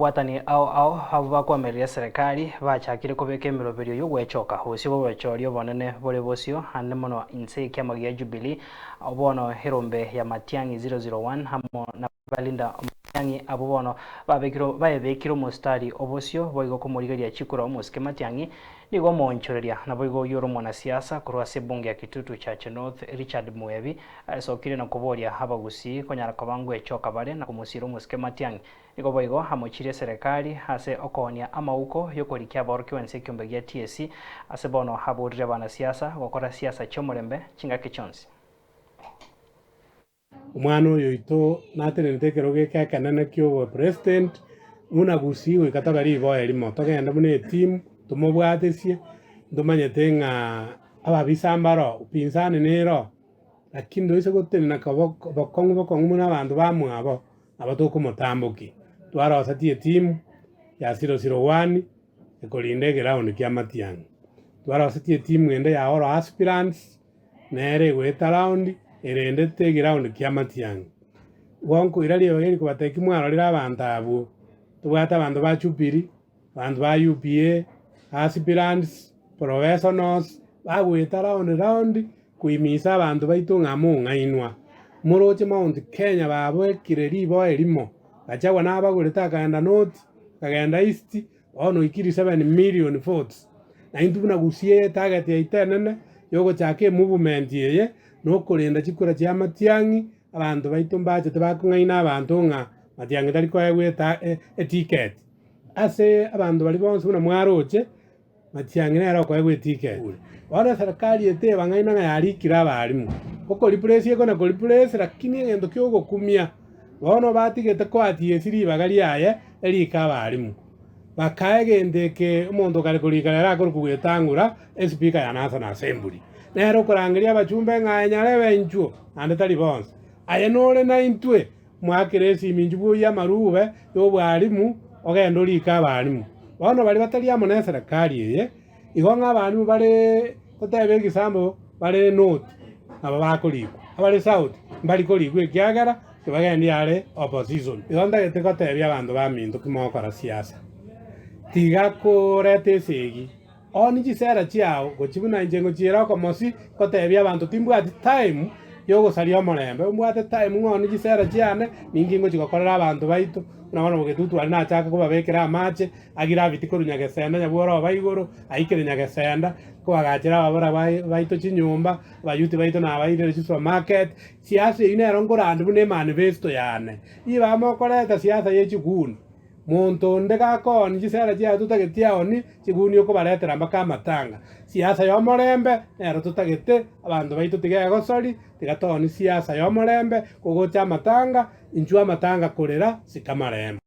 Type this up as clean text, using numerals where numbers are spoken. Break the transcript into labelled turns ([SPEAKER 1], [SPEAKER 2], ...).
[SPEAKER 1] Ababwatani ao ao abwo bakoamereria eserekari bachakire kobeka emeroberio y'ogwechoka bosio bw'obochori obonene bore bosio ande mono inse y'ekiama gia Jubilee abwo bono erombe ya Matiang'i 001 amo na Balinda Matiang'i abwo bono babekirwe baebekire omositari obosio boigo komorigeria chikura omosike Matiang'i nigo omoonchoreria naboigo oyio ore omwanasiasa korwa ase ebunge ya Kitutu Chache North Richard Muebi Aesokire na koboria abagusii konyara koba ngwechoka bare na komosiira omosike Matiang'i. Nigo boigo amochirie eserekari ase okoonia amauko y'okorikia abaorokigwa ense ekiombe gia TSC ase bono aborire abanasiasa gokora siasa chi'omorembe chingaki chionsi.
[SPEAKER 2] Omwana oyo oito natenenete ekerogo eke ekenene ki'obopresident, buna Gusii goika tobe riboa erimo, togende buna etimu, tomobwatesie, ntomanyete ng'a ababisa mbaro, upinzani nero. Lakini toise gotenena bokong'u bokong'u buna abanto bamwabo, nabo tokomotambokia. Twarosetie etimu ya 001 ekorinda egeroundi kia Matiang'i. Twarosetie etimu ende ya All Aspirants, nere egoeta round erendete egeroundi kia Matiang'i. Igo nkoira ribaga eri kobatebia ki mwarorire abanto abwo, tobwate abanto ba Jubilee, Abanto ba UPA, aspirants, professionals, bagoeta round round koimisa abanto baito ng'a mong'ainwa. Moroche Mount Kenya babekire riboa erimo, Gachagua nabagorete akagenda North, akagenda East, bono oikiri 7 million votes. Na intwe buna Gusii eye etarget yaito enene yogochaka emovement eye, nokorenda chikura chia Matiang'i, abanto baito mbachete bakong'aina abanto ng'a Matiang'i tari koegwa eta eticket. Ase abanto baria bonsi buna mwaroche, Matiang'i nere okoegwa etiketi. Bono eserekari eteba ng'aina ng'a yarikire abalimu, okoriplace eko na koriplace lakini egento kia ogokumia, bono batigete koa TSC ribaga riaye erike abalimu. Bakaa egento eke omonto okare korika rero akorokwa Wetang'ula, espeaker ya National Assembly. Nere okorangeria abachumbe ng'a aye nyarebe inchuo, naende tari bonsi. Aye nore naintwe. Mwakere esimi inchuo bwoyie amarube y'obwarimu, ogende orike abarimu. Bono baria batari amo neserekari eye, igo ng'a abarimu bare totebe egesambo bare north nabo bakorikwa, abare south mbari korikwa ekiagera tibagendi are opposition. Igo ntagete gotebia abanto baminto ki mogokora siasa, tiga koreta esegi. Oni chisera chiao gochia buna inche ngochiera okomosi, ngotebia abanto timbwati time yogosaria omorembe, mbwate time ng'a oni chisera chiane, ninki ngochia gokorera abanto baito, buna bono bogetutu aria nachaka kobabekera amache, agiraviti korwa Nyagesenda nyabworo oba igoro, aikire Nyagesenda, nkoagachera ababura baito chinyomba, abayuti baito nabairire chisupermarket, siasa eyio nero nkorandi buna emanifesto yane. Ribaga mokoreta siasa ye chiguni. Monto onde gakoonia chisera chiaye totageti aonie chigunia okobaretera mpaka amatanga. Siasa y'omorembe nero totagete, abanto baito tiga egosori, tiga toonie siasa y'omorembe, kogocha amatanga, inchuo amatanga korera sika amarembe.